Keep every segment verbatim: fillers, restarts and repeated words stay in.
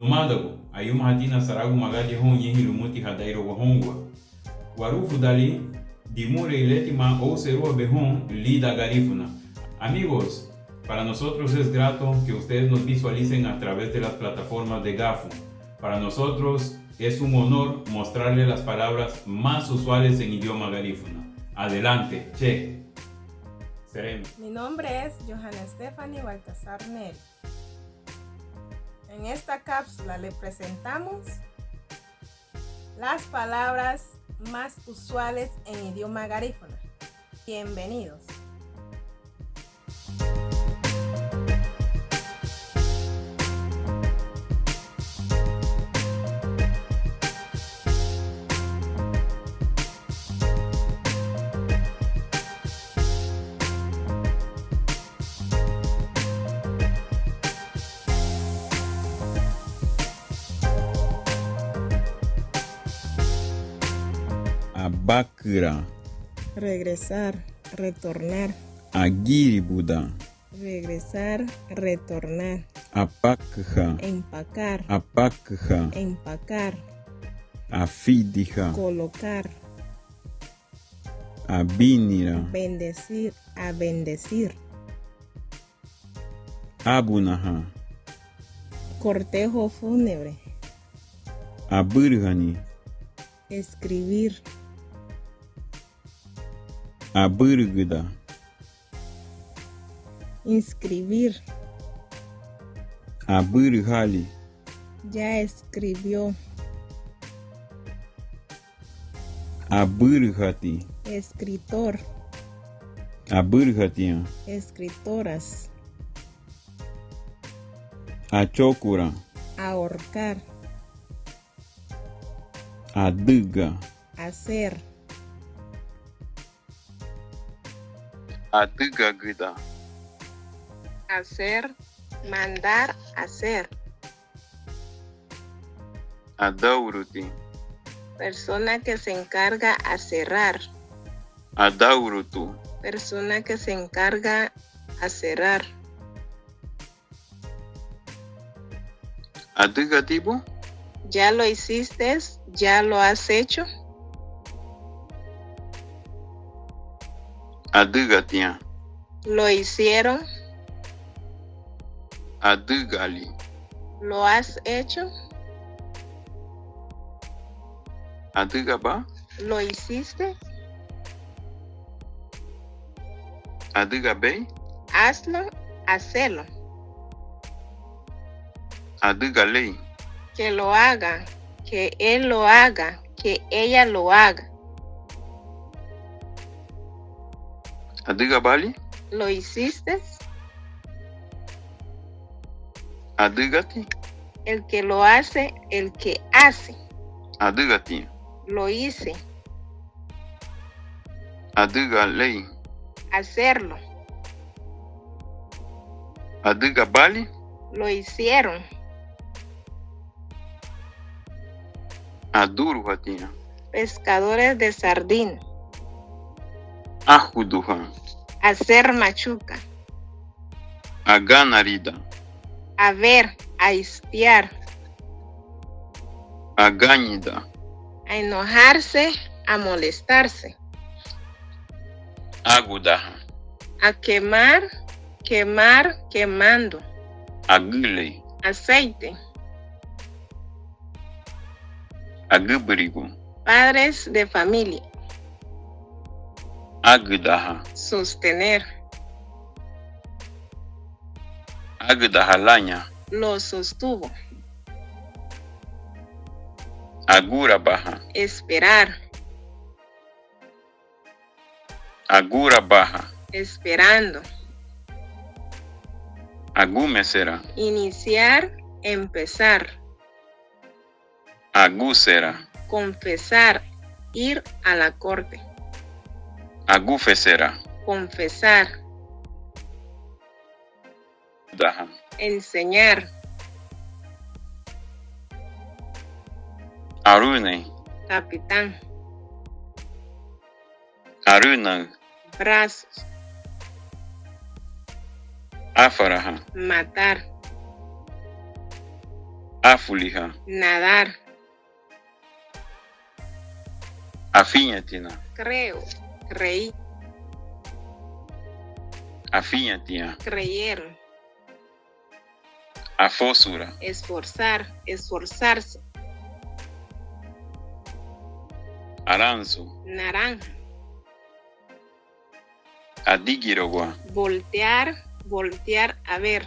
Numadagu, ayumahatina saragu magadi houn ñeinhin lumuti hadeiragua houngua. Warufudali dimurei le tima ouserúabei houn lidan Garifuna. Amigos, para nosotros es grato que ustedes nos visualicen a través de las plataformas de Gafu. Para nosotros es un honor mostrarle las palabras más usuales en idioma garífuna. Adelante, che. Sereno. Mi nombre es Johanna Stephanie Baltasar Neri. En esta cápsula le presentamos las palabras más usuales en idioma garífuna. Bienvenidos. Abaküra. Regresar, retornar. Agiribuda. Regresar, retornar. Apaküha. Empacar. Apaküha. Empacar. Afidiha. Colocar. Abinira. Bendecir, a bendecir. Abunaha. Cortejo fúnebre. Abürühani. Escribir. Abürügüda. Inscribir. Abürühali. Ya escribió. Abürühati. Escritor. Abürühatiña. Escritoras. Achokura. Ahorcar. Adüga. Hacer. Adügagüda. Hacer, mandar hacer. Adauruti. Persona que se encarga a cerrar. Adaurutu. Persona que se encarga a cerrar. Adügadibu. Ya lo hiciste, ya lo has hecho. Adügatiña. Lo hicieron. Adügali. Lo has hecho. Adügaba. Lo hiciste. Adügabei. Hazlo, hacelo. Adügalei. Que lo haga, que él lo haga, que ella lo haga. Adügabali. Lo hiciste. Adügati. El que lo hace, el que hace. Adügati. Lo hice. Adügalei. Hacerlo. Adügabali. Lo hicieron. Adurujatiña. Pescadores de sardina. Ahuduha. Hacer machuca. Aganarida. A ver, a espiar. Agañida. A enojarse, a molestarse. Agudaha. A quemar, quemar, quemando. Agülei. Aceite. Agübürigu. Padres de familia. Agüdaha. Sostener. Agüdaha laña. Lo sostuvo. Agurabaha. Esperar. Agurabaha. Esperando. Agumesera. Iniciar, empezar. Agusera. Confesar, ir a la corte. Agufesera. Confesar. Daha. Enseñar. Arunei. Capitán. Arünaü. Brazos. Afaraha. Matar. Áfuliha. Nadar. Afiñetina. Creo, creí. Afiñetiña. Creyeron. Afósura. Esforzar, esforzarse. Aransu. Naranja. Adigiragua. Voltear, voltear a ver.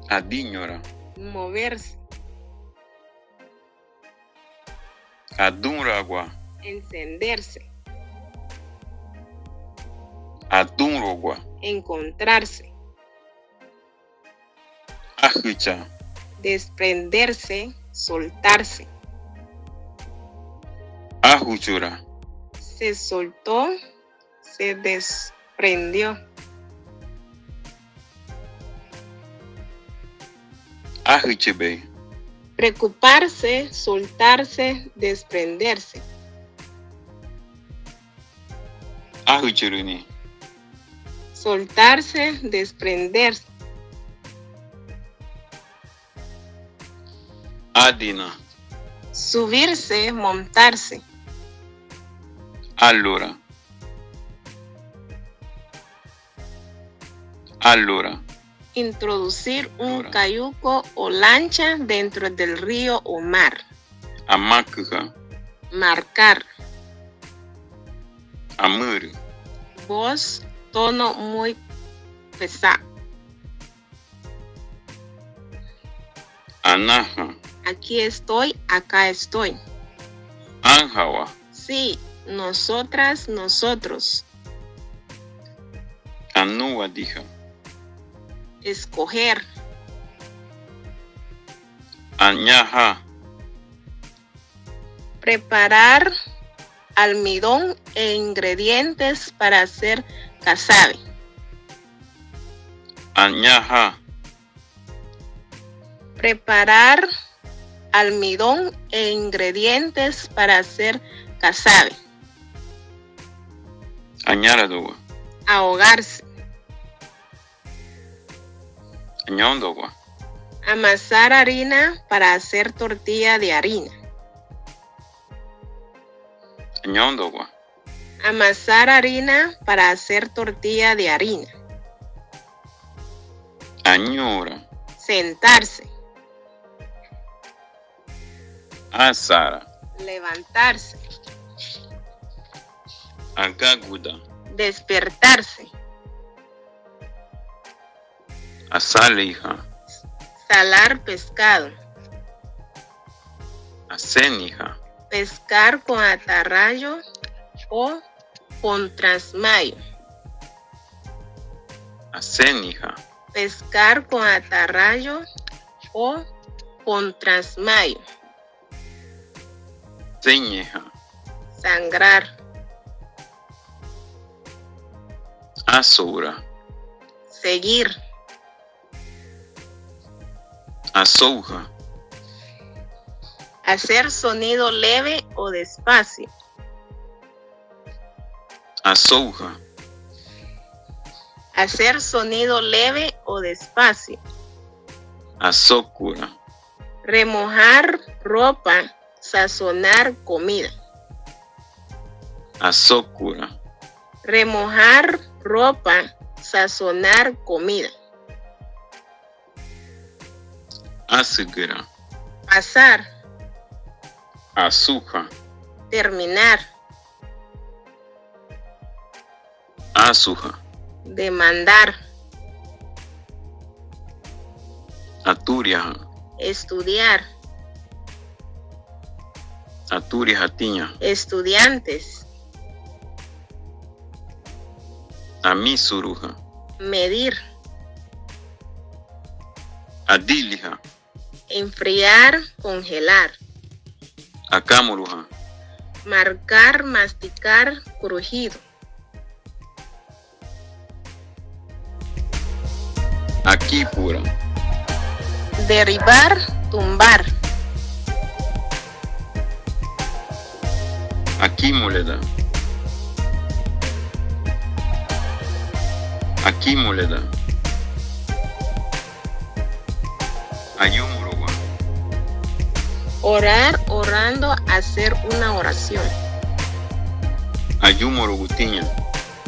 Adiñura. Moverse. Adunragua. Encenderse. Adunragua. Encontrarse. Áhücha. Desprenderse, soltarse. Áhüchura. Se soltó, se desprendió. Áhüchübei. Preocuparse, soltarse, desprenderse. Áhüchürüni. Soltarse, desprenderse. Adina. Subirse, montarse. Alura. Alura. Introducir un cayuco o lancha dentro del río o mar. Amaküha. Marcar. Amürü. Voz, tono muy pesado. Anaha. Aquí estoy, acá estoy. Anhawa. Sí, nosotras, nosotros. Anúadiha. Escoger. Añaha. Preparar almidón e ingredientes para hacer casabe. Añaha. Preparar almidón e ingredientes para hacer casabe. Añaradagua. Ahogarse. Añoundagua. Amasar harina para hacer tortilla de harina. Añoundagua. Amasar harina para hacer tortilla de harina. Añuura. Sentarse. Asara. Levantarse. Agaguda. Despertarse. Asaliha. Salar pescado. Aseniha. Pescar con atarrayo o con trasmayo. Aseniha. Pescar con atarrayo o con trasmayo. Señeha. Sangrar. Asoura. Seguir. Asouha. Hacer sonido leve o despacio. Asouha. Hacer sonido leve o despacio. Asokura. Remojar ropa, sazonar comida. Asokura. Remojar ropa, sazonar comida. Asügüra. Pasar. Asuha. Terminar. Asuha. Demandar. Aturiaha. Estudiar. Aturiahatiña. Estudiantes. Amisuruha. Medir. Adiliha. Enfriar, congelar. Akamuruha. Marcar, masticar, crujido. Akipura. Derribar, tumbar. Akimuleda. Akimuleda. Ayumuragua. Orar, orando, hacer una oración. Ayumuragutiña.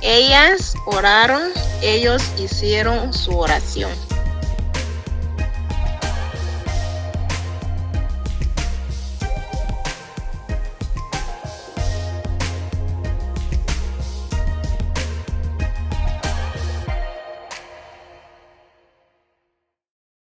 Ellas oraron, ellos hicieron su oración.